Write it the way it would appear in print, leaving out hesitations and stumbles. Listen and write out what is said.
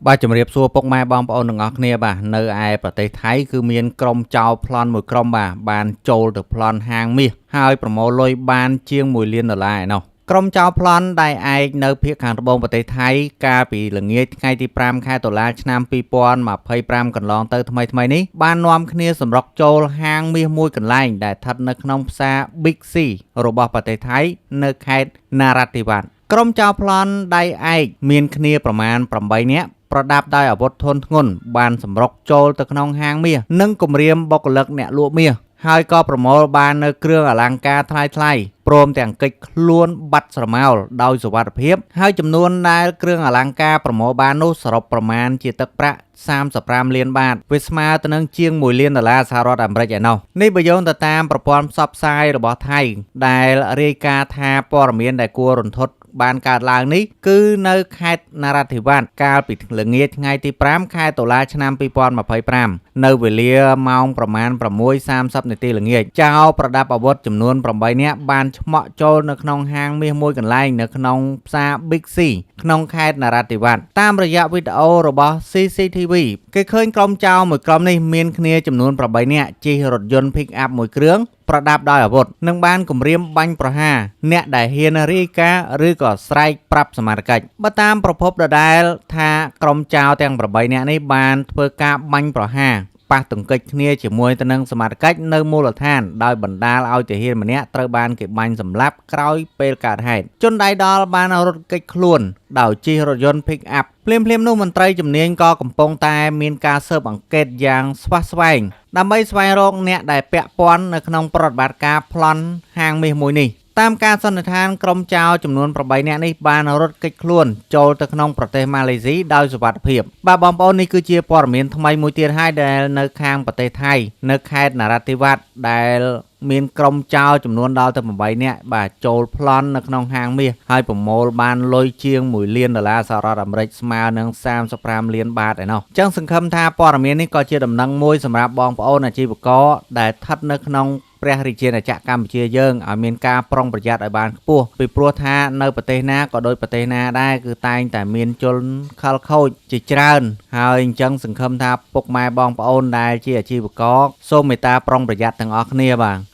បាទជំរាបសួរពុកម៉ែបងប្អូនទាំងអស់គ្នាបាទនៅឯប្រទេសថៃគឺមានក្រុមចោរប្លន់មួយក្រុមបាទបានចូលទៅប្លន់ហាងមាសហើយប្រមូលលុយបានជាង1លានដុល្លារឯណោះក្រុមចោរប្លន់ដែលឯកនៅភូមិខាងត្បូងប្រទេសថៃកាលពីល្ងាចថ្ងៃទី5ខែតុលាឆ្នាំ2025កន្លងទៅថ្មីៗនេះបាននាំគ្នាសម្រុកចូលហាងមាសមួយកន្លែងដែលស្ថិតនៅក្នុងផ្សារ Big C របស់ប្រទេសថៃនៅខេត្តណារ៉ាទីវ៉ាត់ក្រុមចោរប្លន់ដៃឯកមានគ្នាប្រមាណ8នាក់ប្រដាប់ដោយអាវុធធុនធ្ងន់បានសម្រុកចូលទៅក្នុងហាងមាសនិងគំរាមបុគ្គលិកអ្នកលក់មាសហើយក៏ប្រមូលបាននៅគ្រឿងអលង្ការថ្លៃៗព្រមទាំងកិច្ចខ្លួនបាត់ស្រមោលដោយសុវត្ថិភាពហើយចំនួនដែលគ្រឿងអលង្ការប្រមូលបាននោះសរុបប្រមាណជាទឹកប្រាក់35លានបាតវាស្មើទៅនឹងជាង1លានដុល្លារសហរដ្ឋអាមេរិកឯណោះនេះបើយោងទៅតាមប្រព័ន្ធផ្សព្វផ្សាយរបស់ថៃដែលរាយការណ៍ថាព័ត៌មានដែលគួររន្ធត់បានកើតឡើងនេះគឺនៅខេត្តនរាធិវ៉ាតកាលពីល្ងាចថ្ងៃទី5ខែតុលាឆ្នាំ2025នៅវេលាម៉ោងប្រមាណ6:30នាទីល្ងាចចោរប្រដាប់អាវុធចំនួន8នាក់បានឆ្មក់ចូលនៅក្នុងហាងមាសមួយកន្លែងនៅក្នុងផ្សារ Big C ក្នុងខេត្តនរាធិវ៉ាតតាមរយៈវីដេអូរបស់ CCTV គេឃើញក្រុមចោរមួយក្រុមនេះមានគ្នាចំនួន8នាក់ជិះរថយន្ត Pick up មួយគ្រឿងប្រដាប់ដោយអាវុធនិងបានគំរាមបាញ់ប្រហារអ្នកដែលហ៊ានរាយការណ៍ឬក៏ស្រែកប្រាប់សមត្ថកិច្ចបើតាមប្រភពដដែលថាក្រុមចោរទាំង8នាក់នេះបានធ្វើការបាញ់ប្រហារប៉ះទង្គិចគ្នាជាមួយទៅនឹងសមត្ថកិច្ចនៅមូលដ្ឋានដោយបណ្ដាលឲ្យទាហានម្នាក់ត្រូវបានគេបាញ់សម្លាប់ក្រោយពេលកើតហេតុជនដៃដល់បានរត់គេចខ្លួនដោយជិះរថយន្ត Pick up ភ្លាមៗនោះមន្ត្រីជំនាញក៏កំពុងតែមានការស៊ើបអង្កេតយ៉ាងស្វះស្វែងដើម្បីស្វែងរកអ្នកដែលពាក់ព័ន្ធនៅក្នុងប្រតិបត្តិការប្លន់ហាងមាសមួយនេះតាមការសន្និដ្ឋានក្រុមចោរចំនួន8នាក់នេះបានរត់គេចខ្លួនចូលទៅក្នុងប្រទេសម៉ាឡេស៊ីដោយសុវត្ថិភាពបាទបងប្អូននេះគឺជាព័ត៌មានថ្មីមួយទៀតហើយដែលនៅខាងប្រទេសថៃនៅខេត្តនរាធិវ៉ាត់ដែលមានក្រុមចោរចំនួនដល់ទៅ8នាក់បាទចូលប្លន់នៅក្នុងហាងមាសហើយប្រមូលបានលុយជាង1លានដុល្លារសហរដ្ឋអាមេរិកស្មើនឹង35លានបាតឯណោះអញ្ចឹងសង្ឃឹមថាព័ត៌មាននេះក៏ជាដំណឹងមួយសម្រាប់បងប្អូនអាជីវករដែលស្ថិតនៅក្នុងព្រះរាជាណាចក្រកម្ពុជាយើងឲ្យមានការប្រុងប្រយ័ត្នឲ្យបានខ្ពស់ពីព្រោះថានៅប្រទេសណាក៏ដូចប្រទេសណាដែរគឺតែងតែមានជនខិលខូចជាច្រើនហើយអញ្ចឹងសង្ឃឹមថាពុកម៉ែបងប្អូនដែលជាអាជីវករសូមមេត្តាប្រុងប្រយ័ត្នទាំងអស់គ្នាបាទ។